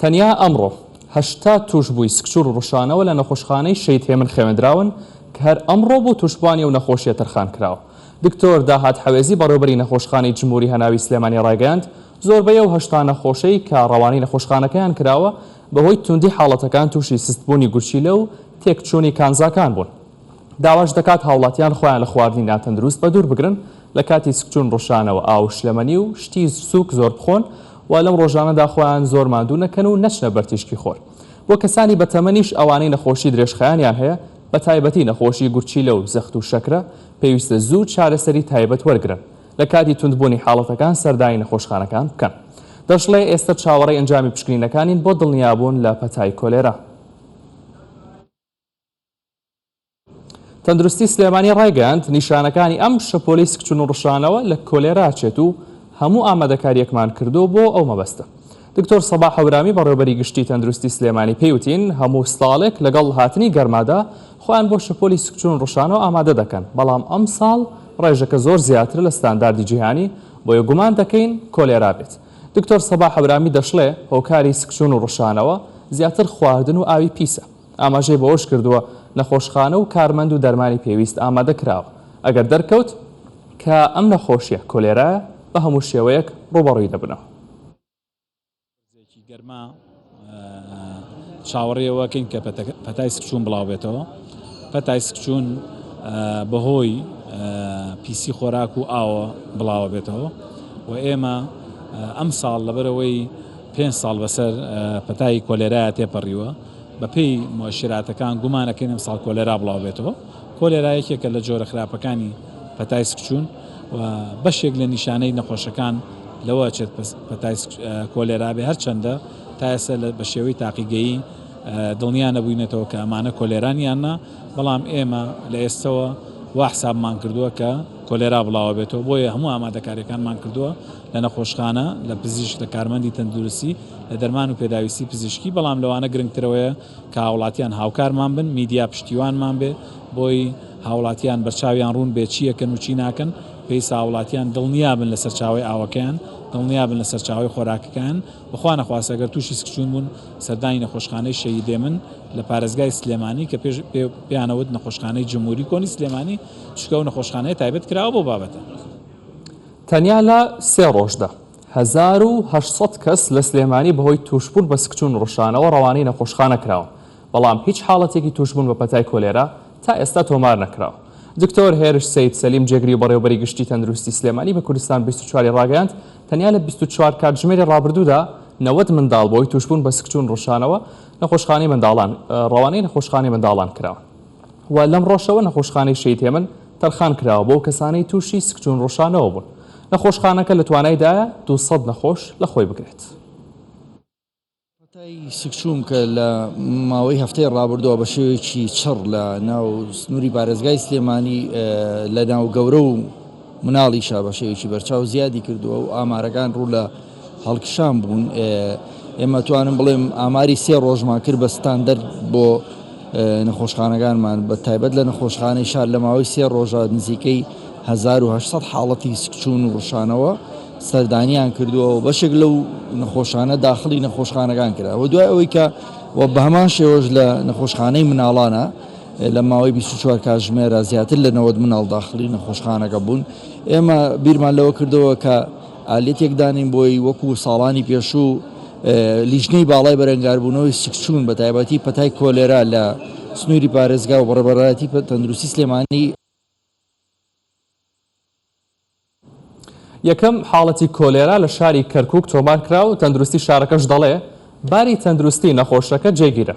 تەنیا ئەمڕۆ 80 تووشبووی سکچوور و ڕشانەوە لە نەخۆشخانەی شەهید هێمن خەوێندراون کە هەر ئەمڕۆ بۆ تووشبووانی ئەو نەخۆشییە تەرخان کراوە. دکتۆر داهات حەوێزی بەڕێوەبەری نەخۆشخانەی جمهوری هەناوی سلێمانی ڕایگەیاند، زۆربەی ئەو 80 نەخۆشەی کە ڕەوانەی نەخۆشخانەکەیان کراوە بەهۆی توندی حاڵەتەکان تووشی سستبوونی گورچیلە و تێکچوونی کانزاکان بوون. داواش دەکات هاوڵاتیان خۆیان لە خواردنی ناتەندروست بەدوور بگرن، لە کاتی سکچوون ڕشانەوە ئاو و شلەمەنی و شتی سووک زۆر بخۆن و لەم ڕۆژانەدا خۆیان زۆر ماندوو نەکەن و نەچنە بەر تیشکی خۆر. بۆ کەسانی بەتەمەنیش ئەوانەی نەخۆشی درێژخایەنیان هەیە بەتایبەتی نەخۆشی گورچیلە و زەخت و شەکرە پێویستە زوو چارەسەری تایبەت وەرگرن لە کاتی توندبوونی حاڵەتەکان سەردانی نەخۆشخانەکان بکەن. دەشڵێ ئێستە چاوەڕێی ئەنجامی پشکنینەکانین بۆ دڵنیابوون لە پەتای کۆلێرا. تەندروستی سلێمانی ڕایگەیاند، نیشانەکانی ئەم شەپۆلەی سکچون و ڕشانەوە لە کۆلێرا ئەچێت و هەموو ئامادەکارییەکمان کردووە بۆ ئەو مەبەستە. دکتۆر سەباح هەورامی بەڕێوەبەری گشتی تەندروستی سلێمانی پێی وتین، هەموو ساڵێک لەگەڵ هاتنی گەرمادا خۆیان بۆ شەپۆلی سکچون و ڕشانەوە ئامادە دەکەن، بەڵام ئەمساڵ ڕێژەکە زۆر زیاترە لە ستانداردی جیهانی، بۆیە گومان دەکەین کۆلێرا بێت. دکتۆر سەباح هەورامی دەشڵێ، هۆکاری سکچون و ڕشانەوە زیاتر خواردن و ئاوی پیسە. ئاماژەی بەوەشکردووە، نەخۆشخانە و کارمەند و دەرمانی پێویست ئامادە کراوە، ئەگەر دەرکەوت کە ئەم نەخۆشییە کۆلێرایە بە هەموو شێوەیەک ڕووبەڕووی دەبنەوە. وەرزێکی گەرما چاوەڕێی ئەوە ئەکەین کە پەتای سکچوون بڵاوبێتەوە. پەتای سکچوون بەهۆی پیسی خۆراک و ئاوە بڵاوەبێتەوە و ئێمە ئەمساڵ لەبەرئەوەی پێنج ساڵ بەسەر پەتای کۆلێرایا تێپەڕیوە، بەپێی موئەشیراتەکان گومان ئەکەین ئەمساڵ کۆلێرا بڵاو بێتەوە. کۆلێرا یەکێکە لە جۆرە خراپەکانی پەتای سکچوون و بەشێک لە نیشانەی نەخۆشەکان لەوە ئەچێت پەتای کۆلێرا بێ هەرچەندە تا ئێستا بە شێوەی تاقیگەیی دڵنیا نەبووینەتەوە کە ئەمانە کۆلێران یان نا، بەڵام ئێمە لە ئێستەوە وا حسابمان کردووە کە کۆلێرا بڵاوە بێتەوە، بۆیە هەموو ئامادەکاریەکانمان کردووە لە نەخۆشخانە، لە پزیشک، لە کارمەندی تەندروستی، لە دەرمان و پێداویستی پزیشکی، بەڵام لەوانە گرنگترەوەیە کە هاوڵاتیان هاوکارمان بن، میدیا پشتیوانمان بێ، بۆی هاوڵاتیان بەرچاویان ڕوون بێ چی ئەکەن و چی ناکەن، پێویستە هاوڵاتیان دڵنیا بن لە سەرچاوەی ئاوەکەیان، دڵنیا بن لە سەرچاوەی خۆراکەکەیان و خوا نەخواستە گەر تووشی سکچوون بوون سەردانی نەخۆشخانەی شەهید هێمن لە پارێزگای سلێمانی کە پێش پێیانەوت نەخۆشخانەی جمهوری کۆنی سلێمانی، چونکە ئەو نەخۆشخانەیە تایبەت کراوە بەو بابەتە. تەنیا لە سێ ڕۆژدا 1800 کەس لە سلێمانی بەهۆی تووشبوون بە سکچوون ڕشانەوە ڕەوانەی نەخۆشخانە کراون، بەڵام هیچ حاڵەتێکی تووشبوون بە پەتای کۆلێرا تا ئێستا تۆمار نەکراوە. دکتۆر هێرش سەید سەلیم جێگری بەڕێوەبەری گشتی تەندروستی سلێمانی بە کوردستان 24 ی ڕاگەیاند، تەنیا لە 24 کاتژمێری ڕابردوودا 90 منداڵ بەهۆی تووشبوون بە سکچوون ڕشانەوە نەخۆشخانەی منداڵان ڕەوانەی نەخۆشخانەی منداڵان کراون و لەمڕۆشەوە نەخۆشخانەی شەهید هێمن تەرخان کراوە بۆ کەسانەی تووشی سکچوون ڕشانەوە بوون. نەخۆشخانەکە لە توانایدایە 200 نەخۆش لە خۆی بگرێت. پەتای سکچوون کە لە ماوەی هەفتەی ڕابردووە بە شێوەیەکی چڕ لە ناو سنووری پارێزگای سلێمانی لە ناو گەورە و مناڵیشا بە شێوەیەکی بەرچاو زیادی کردووە و ئامارەکان ڕوو لە هەڵکشان بوون ئێمە توانم بڵێم ئاماری سێ ڕۆژمان کرد بە ستاندەر بۆ نەخۆشخانەکانمان بە تایبەت لە نەخۆشخانەی شار لە ماوەی سێ ڕۆژە نزیکەی 1800 حاڵەتی سکچوون و ڕشانەوە سەردانیان کردووە و بەشێک لەو نەخۆشانە داخڵی نەخۆشخانەکان کرا و دوای ئەوەی کە و بە هەمان شێوەش لە نەخۆشخانەی مناڵانە لە ماوەی 24 کاتژمێرە زیاتر لە 90 مناڵ داخڵی نەخۆشخانەکە بوون ئێمە بیرمان لەوە کردەوە کە ئالیەتێک دانین بۆی وەکو ساڵانی پێشوو لیژنەی باڵای بەرەنگاربوونەوەی سکچوون بە تایبەتی پەتای کۆلێرا لە سنووری پارێزگا و بەڕێوەبەرایەتی تەندروستی سلێمانی یەکەم حاڵەتی کۆلێرا لە شاری کەرکوک تۆمارکرا و تەندروستی شارەکەش دەڵێ باری تەندروستی نەخۆشەکە جێگیرە.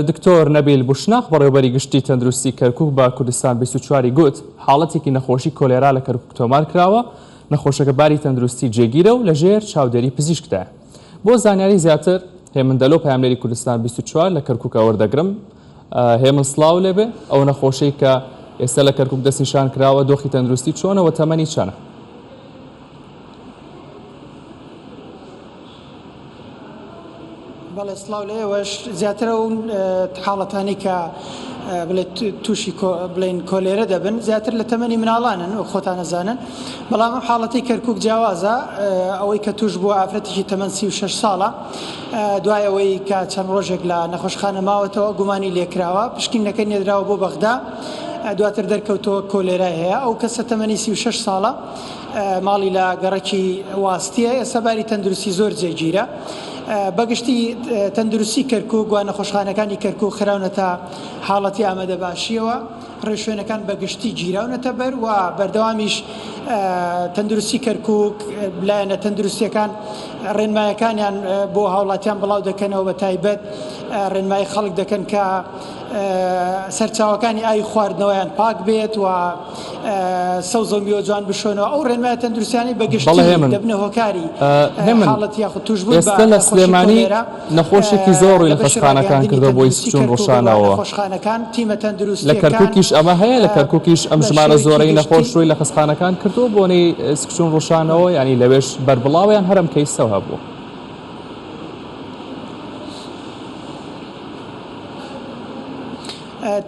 دکتۆر نەبیل بوشناق بەڕێوبەری گشتی تەندروستی کەرکوک بە کوردستان 24 ی گوت حاڵەتێکی نەخۆشی کۆلێرا لە کەرکوک تۆمار کراوە، نەخۆشەکە باری تەندروستی جێگیرە و لەژێر چاودێری پزیشکدایە. بۆ زانیاری زیاتر هێمن دەلۆ پەیامنێری کوردستان 24 لە کەرکوکە وەردەگرم. هێمن سڵاو لێبێ، ئەو نەخۆشەی کە ئێستا لە کەرکوک دەستنیشان کراوە دۆخی تەندروستی چۆنە و تەمەنی چەنە؟ بەڵێ. بەڵێ سڵاو لە ئێوەش. زیاتر ئەو حاڵەتانەی کە بڵێ تووشی بڵێن کۆلێرە دەبن زیاتر لە تەمەنی مناڵانن وەک خۆتان ئەزانن، بەڵام ئەم حاڵەتەی کەرکوک جیاوازە، ئەوەی کە تووش بووە ئافرەتێکی تەمەن 36 ساڵە، دوای ئەوەی کە چەند ڕۆژێک لە نەخۆشخانە ماوەتەوە گومانی لێکراوە، پشکنینەکەی نێردراوە بۆ بەغدا، دواتر دەرکەوتەوە کۆلێرای هەیە. ئەو کەسە تەمەنی 36 ساڵە، ماڵی لە گەڕەکی واستیە، ئێستا باری تەندروستی زۆر جێگیرە. بەگشتی تەندروستی کەرکوک و نەخۆشخانەکانی کەرکوک خراونەتە حاڵەتی ئامادەباشیەوە، ڕێوشوێنەکان بەگشتی گیراونەتە بەر و بەردەوامیش تەندروستی کەرکوک لایەنە تەندروستیەکان ڕێنمایەکانیان بۆ هاوڵاتیان بڵاو دەکەنەوە، بە تایبەت ڕێنمایی خەڵک دەکەن کە سەرچاوەکانی ئاوی خواردنەوەیان پاک بێت و سەوزە و میوە جوان بشۆنەوە. ئەو ڕێنمایە تەندروستیانەی بە گشتی دەبنە هۆکاری حاڵەتی یاخود تووشبوون بە ئێستا لە سلێمانی نەخۆشێکی زۆر ڕووی لە خەستخانەکان کردووە بۆی سکچوون ڕشانەوە. لە کەرکوکیش ئەمە هەیە؟ لە کەرکوکیش ئەم ژمارە زۆرەی نەخۆش ڕووی لە خەستخانەکان کردووە بۆنەی سکچوون ڕشانەوە یانی لەوێش بەربڵاوە یان هەر ئەم کەیسەوە هەبووە؟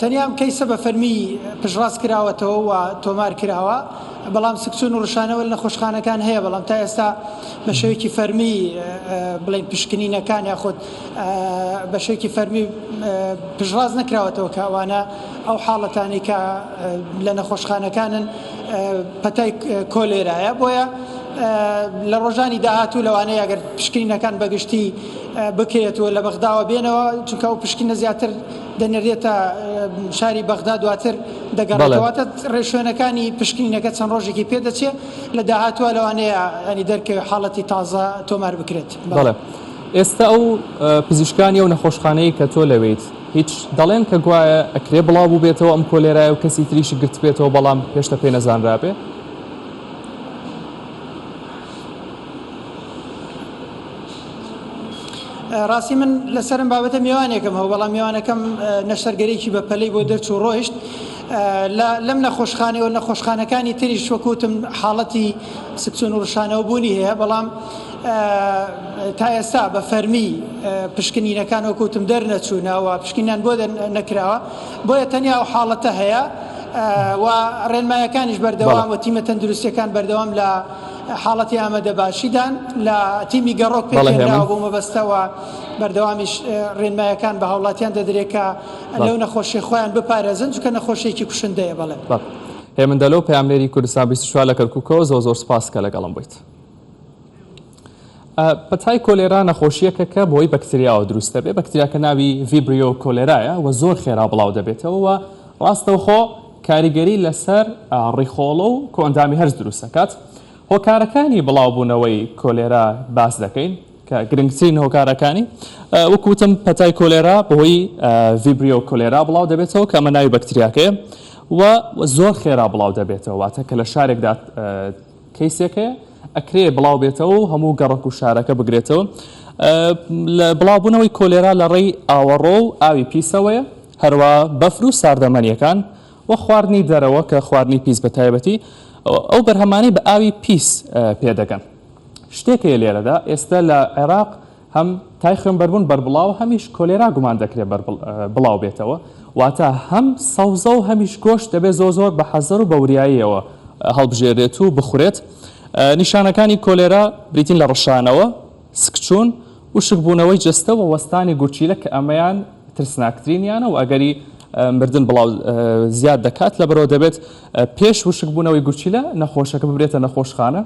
تەنیا ئەم کەیسە بە فەرمی پشتڕاست کراوەتەوە و تۆمار کراوە، بەڵام سکچوون و ڕشانەوە لە نەخۆشخانەکان هەیە، بەڵام تا ئێستا بە شێوەیەکی فەرمی بڵێین پشکنینەکان یاخود بە شێوەیەکی فەرمی پشتڕاست نەکراوەتەوە کە ئەوانە ئەو حاڵەتانەی کە لە نەخۆشخانەکانن پەتای کۆلێرایە. بۆیە لە ڕۆژانی داهاتوو لەوانەیە ئەگەر پشکنینەکان بەگشتی بکرێت و لە بەغداوە بێنەوە، چونکە ئەو پشکنینە زیاتر دەنێرێتە شاری بەغدا دواتر دەگەڕێتەوە، واتە ڕێوشوێنەکانی پشکنینەکە چەند ڕۆژێکی پێدەچێت، لە داهاتووە لەوانەیە ینی دەرکەوێت حاڵەتی تازە تۆمار بکرێت. بەڵێ ئێستا ئەو پزیشکانی ئەو نەخۆشخانەیە کە تۆ لەوێیت هیچ دەڵێن کە گوایە ئەکرێ بڵاو بووبێتەوە ئەم کۆلێرایە و کەسی تریشی گرتبێتەوە بەڵام هێشتا پێ نەزانرابێ؟ ڕاستی من لەسەر ئەم بابەتە میوانێکم هەبوو، بەڵام میوانەکەم نەشتەرگەریی بە پەلەی بۆ دەرچوو ڕۆیشت. لەم نەخۆشخانەیە و نەخۆشخانەکانی تریش وەک وتم حاڵەتی سکچوون و ڕشانەوە بوونی هەیە، بەڵام تا ئێستا بە فەرمی پشکنینەکان وەک وتم دەرنەچوونە و پشکنینیان بۆ نەکراوە، بۆیە تەنیا ئەو حاڵەتە هەیە و ڕێنمایەکانیش بەردەوام و تیمە تەندروستیەکان بەردەوام لە حاڵەتی ئامادەباشیدان لە تیمی گەڕۆک پێکهێنراوە بۆ مەبەستە و بەردەوامیش ڕێنمایەکان بە هاوڵاتیان دەدرێت کە لەو نەخۆشیە خۆیان بپارێزن چونکە نەخۆشیەکی کوشندەیە. بەڵێ. هێمن دەلۆ پەیامنێری کوردستان 24 لە کەرکوکەوە زۆر زۆر سپاس کە لەگەڵم بوویت. پەتای کۆلێرا نەخۆشییەکە کە بەهۆی بەکتریاوە دروست دەبێت، بەکتریاکە ناوی Vibrio cholerae یە و زۆر خێرا بڵاو دەبێتەوە و ڕاستەوخۆ کاریگەری لەسەر ڕیخۆڵە و کۆئەندامی هەرس دروست دەکات. هۆکارەکانی بڵاوبوونەوەی کۆلێرا باس دەکەین کە گرنگترین هۆکارەکانی وەک وتم پەتای کۆلێرا بەهۆی Vibrio cholerae بڵاو دەبێتەوە کە ئەمە ناوی بەکتریاکەیە و زۆر خێرا بڵاو دەبێتەوە، واتە کە لە شارێکدا کەیسێک هەیە ئەکرێ بڵاو بێتەوە و هەموو گەڕەک و شارەکە بگرێتەوە. لە بڵاوبوونەوەی کۆلێرا لە ڕێی ئاوەڕۆ و ئاوی پیسەوەیە، هەروا بەفر و ساردەمەنییەکان و خواردنی دەرەوە کە خواردنی پیس بە تایبەتی ئەو بەرهەمانەی بە ئاوی پیس پێدەگەن. شتێک هەیە لێرەدا ئێستا لە عێراق هەم تای خوێنبەربوون بەربڵاوە هەمیش کۆلێرا گومان دەکرێت بڵاو بێتەوە، واتە هەم سەوزە و هەمیش گۆشت دەبێت زۆر زۆر بە حەزەر و بە وریاییەوە هەڵبژێرێت و بخورێت. نیشانەکانی کۆلێرا بریتین لە ڕشانەوە، سکچوون، وشکبوونەوەی جەستە و وەستانی گورچیلە کە ئەمەیان ترسناکترینیانە و ئەگەری مردن بڵاو زیاد دەکات، لەبەرئەوە دەبێت پێش وشکبوونەوەی گورچیلە نەخۆشەکە ببرێتە نەخۆشخانە.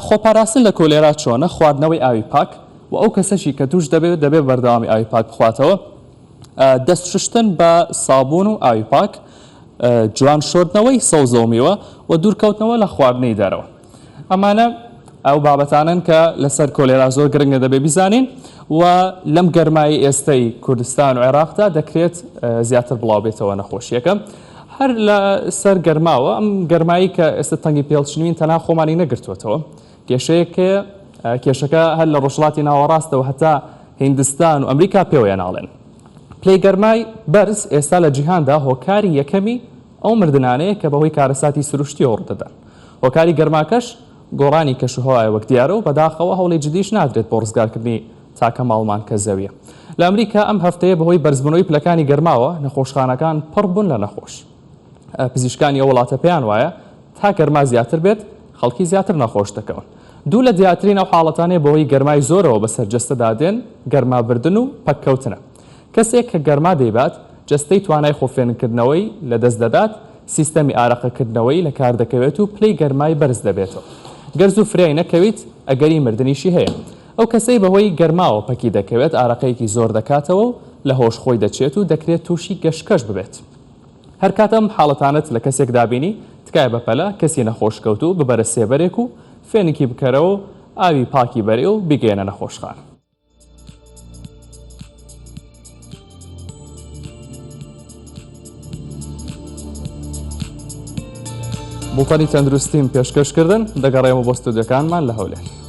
خۆپاراستن لە کۆلێرا چۆنە؟ خواردنەوەی ئاوی پاک و ئەو کەسەشی کە توش دەبێت دەبێت بەردەوامی ئاوی پاک بخواتەوە، دەست شوشتن بە سابوون و ئاوی پاک، جوان شۆردنەوەی سەوزە و میوە و دوورکەوتنەوە لە خواردنی دەرەوە. ئەمانە ئەو بابەتانەن کە لەسەر کۆلێرا زۆر گرنگە دەبێت بیزانین و لەم گەرمایی ئێستەی کوردستان و عێراقدا دەکرێت زیاتر بڵاوبێتەوە نەخۆشیەکە. هەر لە سەر گەرماوە، ئەم گەرمایی کە ئێستا تەنگی پێڵچنوین تەنها خۆمانی نەگرتووەتەوە، کێشەیەک هەیە، کێشەکە هەر لە ڕۆژهەڵاتی ناوەڕاستەوە هەتا هیندستان و ئەمریکا پێوەیان ئاڵێن. پلەی گەرمای بەرز ئێستا لە جیهاندا هۆکاری یەکەمی ئەو مردنانەیە کە بەهۆی کارەساتی سروشتیەوە ڕوودەدەن. هۆکاری گەرماکەش گۆڕانی کەشوهەوایە وەک دیارە و بەداخەوە هەوڵی جدیش نادرێت بۆ ڕزگارکردنی. تاکە ماڵمان کە زەویە. لە ئەمریکا ئەم هەفتەیە بەهۆی بەرزبوونەوەی پلەکانی گەرماوە نەخۆشخانەکان پڕ بوون لە نەخۆش. پزیشکانی ئەو وڵاتە پێیان وایە تا گەرما زیاتر بێت خەڵکی زیاتر نەخۆش دەکەون. دوو لە دیارترین ئەو حاڵەتانەی بەهۆی گەرمای زۆرەوە بەسەر جەستەدا دێن گەرمابردن و پەککەوتنە. کەسێک کە گەرما دەیبات جەستەی توانای خۆفێنککردنەوەی لەدەست دەدات، سیستەمی ئارەقەکردنەوەی لەکاردەکەوێت و پلەی گەرمای بەرز دەبێتەوە. گەر زوو فریای نەکەویت ئەگەری مردنیشی هەیە. ئەو کەسەی بەهۆی گەرماوە پەکی دەکەوێت ئارەقەیەکی زۆر دەکاتەوە و لە هۆش خۆی دەچێت و دەکرێت تووشی گەشکەش ببێت. هەرکات ئەم حاڵەتانەت لە کەسێکدا بینی تکایە بەپەلە کەسی نەخۆشکەوتوو ببەرە سێبەرێک و فێنکی بکەرەوە و ئاوی پاکی بەرێ و بیگەیەنە نەخۆشخانە. بوڵتەنی تەندروستیم پێشکەش کردن، دەگەڕێمەوە بۆ ستۆدیۆکانمان لە هەولێر.